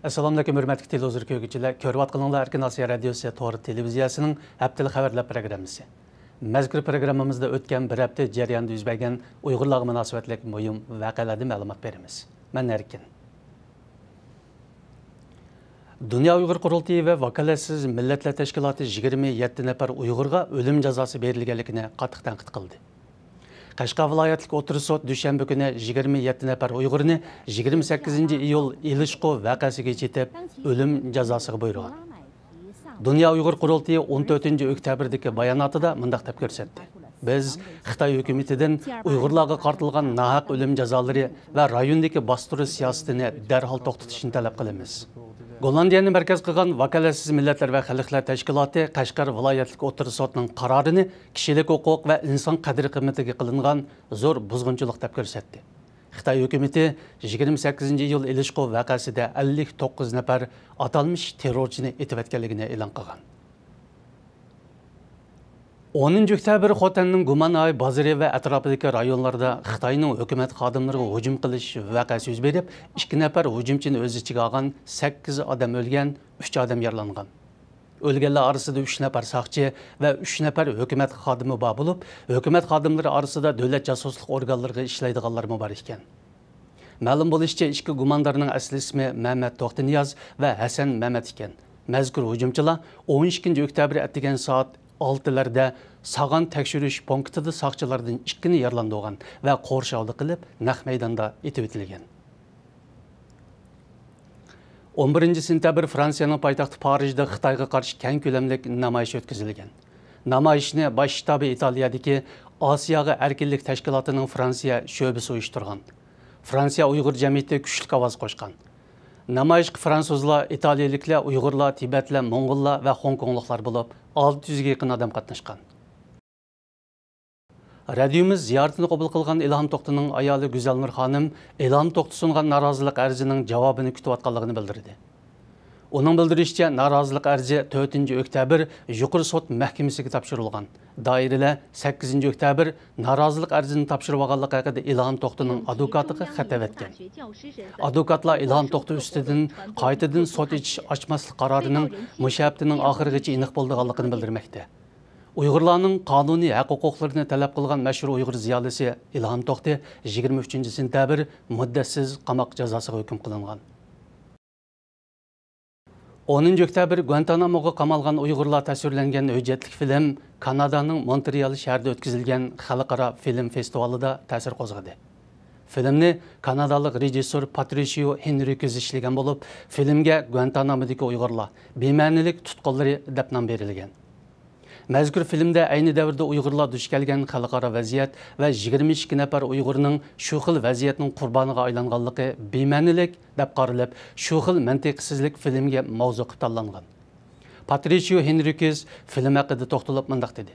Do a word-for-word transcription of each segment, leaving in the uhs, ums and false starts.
ئەسسالامۇئەلەيكۇم، ھۆرمەتلىك تېلېۋىزور كۆرگۈچىلەر. كۆرۈۋاتقىنىڭلار ئەركىن ئاسىيا رادىيوسى تور تېلېۋىزىيەسىنىڭ ھەپتىلىك خەۋەرلەر پروگراممىسى. مەزكۇر پروگراممىمىزدا ئۆتكەن بىر ھەپتە جەريانىدا يۈز بەرگەن ئۇيغۇرلارغا مۇناسىۋەتلىك مۇھىم ۋەقەلەردىن مەلۇمات بېرىمىز. مەن ئەركىن. دۇنيا ئۇيغۇر قۇرۇلتىيى ۋە ۋاكالەتسىز مىللەتلەر تەشكىلاتى يىگىرمە يەتتە نەپەر ئۇيغۇرغا ئۆلۈم جازاسى بېرىلگەنلىكىنى قاتتىق تەنقىد قىلدى. قەشقەر ۋىلايەتلىك ئوتتۇرا سوت دۈشەنبە كۈنى يىگىرمە يەتتە نەپەر ئۇيغۇرنى يىگىرمە سەككىزىنچى ئىيۇل ئېلىشقۇ ۋەقەسىگە چېتىپ، ئۆلۈم جازاسىغا بۇيرۇغان. دۇنيا ئۇيغۇر قۇرۇلتىيى ئون تۆتىنچى ئۆكتەبىردىكى باياناتىدا مۇنداق دەپ كۆرسەتتى: «بىز خىتاي ھۆكۈمىتىدىن ئۇيغۇرلارغا قارىتىلغان ناھەق ئۆلۈم جازالىرى ۋە رايوندىكى باستۇرۇش سىياسىتىنى دەرھال توختىتىشنى تەلەپ قىلىمىز.» گوللاندىيەنى مەركەز قىلغان ۋاكالەتسىز مىللەتلەر ۋە خەلقلەر تەشكىلاتى قەشقەر ۋىلايەتلىك ئوتتۇرا سوتنىڭ قارارىنى كىشىلىك ھوقۇق ۋە ئىنسان قەدىر-قىممىتىگە قىلىنغان زور بۇزغۇنچىلىق دەپ كۆرسەتتى. خىتاي ھۆكۈمىتى يىگىرمە سەككىزىنچى ئىيۇل ئېلىشقۇ ۋەقەسىدە ئەللىك توققۇز نەپەر ئاتالمىش تېررورچىنى ئېتىۋەتكەنلىكىنى ئېلان قىلغان. ئونىنچى ئۆكتەبىر خوتەننىڭ گۇمانئاي بازىرى ۋە ئەتراپىدىكى رايونلاردا خىتاينىڭ ھۆكۈمەت خادىملىرىغا ھۇجۇم قىلىش ۋەقەسى يۈز بېرىپ، ئىككى نەپەر ھۇجۇمچىنى ئۆز ئىچىگە ئالغان سەككىز ئادەم ئۆلگەن، ئۈچ ئادەم يارىلانغان. ئۆلگەنلەر ئارىسىدا ئۈچ نەپەر ساقچى ۋە ئۈچ نەپەر ھۆكۈمەت خادىمى بار بولۇپ، ھۆكۈمەت خادىملىرى ئارىسىدا دۆلەت جاسۇسلۇق ئورگانلىرىغا ئىشلەيدىغانلارمۇ بار ئىكەن. مەلۇم بولۇشىچە، ئىككى گۇماندارنىڭ ئەسلى ئىسمى مەمەت توختىنىياز ۋە ھەسەن مەمەت ئىكەن. مەزكۇر ھۇجۇمچىلار ئون ئىككىنچى ئۆكتەبىر ئەتىگەن سائەت ئالتىلەردە ساغان تەكشۈرۈش پونكىتىدا ساقچىلاردىن ئىككىنى يارىلاندۇرغان ۋە قورشاۋدا قىلىپ، نەق مەيداندا ئېتىۋېتىلگەن. ئون بىرىنچى سېنتەبىر فرانسىيەنىڭ پايتەختى پارىژدا خىتايغا قارشى كەڭ كۆلەملىك نامايىش ئۆتكۈزۈلگەن. نامايىشنى باش شتابى ئىتالىيەدىكى ئاسىياغا ئەركىنلىك تەشكىلاتىنىڭ فرانسىيە شۆبىسى ئۇيۇشتۇرغان. فرانسىيە ئۇيغۇر جەمئىيىتى كۈچلۈك ئاۋاز قوشقان. نامايىشقا فرانسۇزلار، ئىتالىيەلىكلەر، ئۇيغۇرلار، تىبەتلەر، موڭغۇللار ۋە خوڭكوڭلۇقلار بولۇپ، ئالتە يۈزگە يېقىن ئادەم قاتناشقان. رادىيومىز زىيارىتىنى قوبۇل قىلغان ئىلھام توختىنىڭ ئايالى گۈزەلنۇر خانىم ئىلھام توختى سۇنغان نارازىلىق ئەرزىنىڭ جاۋابىنى كۈتۈۋاتقانلىقىنى بىلدۈردى. ئۇنىڭ بىلدۈرۈشىچە، نارازىلىق ئەرزى تۆتىنچى ئۆكتەبىر يۇقىرى سوت مەھكىمىسىگە تاپشۇرۇلغان. دائىرىلەر سەككىزىنچى ئۆكتەبىر نارازىلىق ئەرزىنى تاپشۇرۇۋالغانلىقى ھەققىدە ئىلھام توختىنىڭ ئادۋوكاتىغا خەت ئەۋەتكەن. ئادۋوكاتلار ئىلھام توختى ئۈستىدىن قايتىدىن سوت ئېچىش ئاچماسلىق قارارىنىڭ مۇشۇ ھەپتىنىڭ ئاخىرىغىچە ئېنىق بولىدىغانلىقىنى بىلدۈرمەكتە. ئۇيغۇرلارنىڭ قانۇنىي ھەق-ھوقۇقلىرىنى تەلەپ قىلغان مەشھۇر ئۇيغۇر زىيالىيسى ئىلھام توختى يىگىرمە ئۈچىنچى سېنتەبىر مۇددەتسىز قاماق جازاسىغا ھۆكۈم قىلىنغان. ئونىنچى ئۆكتەبىر گۇانتاناموغا قامالغان ئۇيغۇرلار تەسۋىرلەنگەن ھۆججەتلىك فىلىم كانادانىڭ مونترېئال شەھىرىدە ئۆتكۈزۈلگەن خەلقئارا فىلىم فېستىۋالىدا تەسىر قوزغىدى. فىلىمنى كانادالىق رېژىسسور پاترىسىيو ھېنرىكېز ئىشلىگەن بولۇپ، فىلىمگە گۇانتانامودىكى ئۇيغۇرلار، بىمەنىلىك تۇتقۇنلىرى دەپ نام بېرىلگەن. مەزكۇر فىلىمدە ئەينى دەۋردە ئۇيغۇرلار دۇچ كەلگەن خەلقئارا ۋەزىيەت ۋە يىگىرمە ئىككى نەپەر ئۇيغۇرنىڭ شۇ خىل ۋەزىيەتنىڭ قۇربانىغا ئايلانغانلىقى بىمەنىلىك دەپ قارىلىپ، شۇ خىل مەنتىقسىزلىك فىلىمگە ماۋزۇ قىلىپ تاللانغان. پاترىسىيو ھېنرىكېز فىلىم ھەققىدە توختىلىپ مۇنداق دېدى: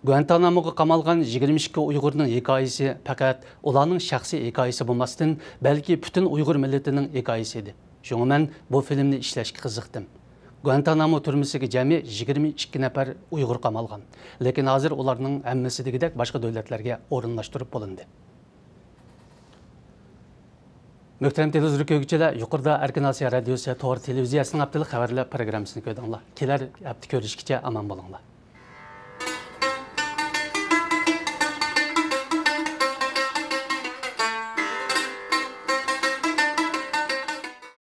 گۇانتاناموغا قامالغان يىگىرمە ئىككى ئۇيغۇرنىڭ ھېكايىسى پەقەت ئۇلارنىڭ شەخسىي ھېكايىسى بولماستىن، بەلكى پۈتۈن ئۇيغۇر مىللىتىنىڭ ھېكايىسى ئىدى. شۇڭا مەن بۇ فىلىمنى ئىشلەشكە قىزىقتىم. گۇانتانامو تۈرمىسىگە جەمئىي يىگىرمە ئىككى نەپەر ئۇيغۇر قامالغان. لېكىن ھازىر ئۇلارنىڭ ھەممىسى دېگۈدەك باشقا دۆلەتلەرگە ئورۇنلاشتۇرۇپ بولۇندى. مۆھتەرەم تېلېۋىزور كۆرگۈچىلەر، يۇقىرىدا ئەركىن ئاسىيا رادىيوسى تور تېلېۋىزىيەسىنىڭ ھەپتىلىك خەۋەرلەر پروگراممىسىنى كۆردۈڭلار. كېلەر ھەپتە كۆرۈشكىچە ئامان بولۇڭلار.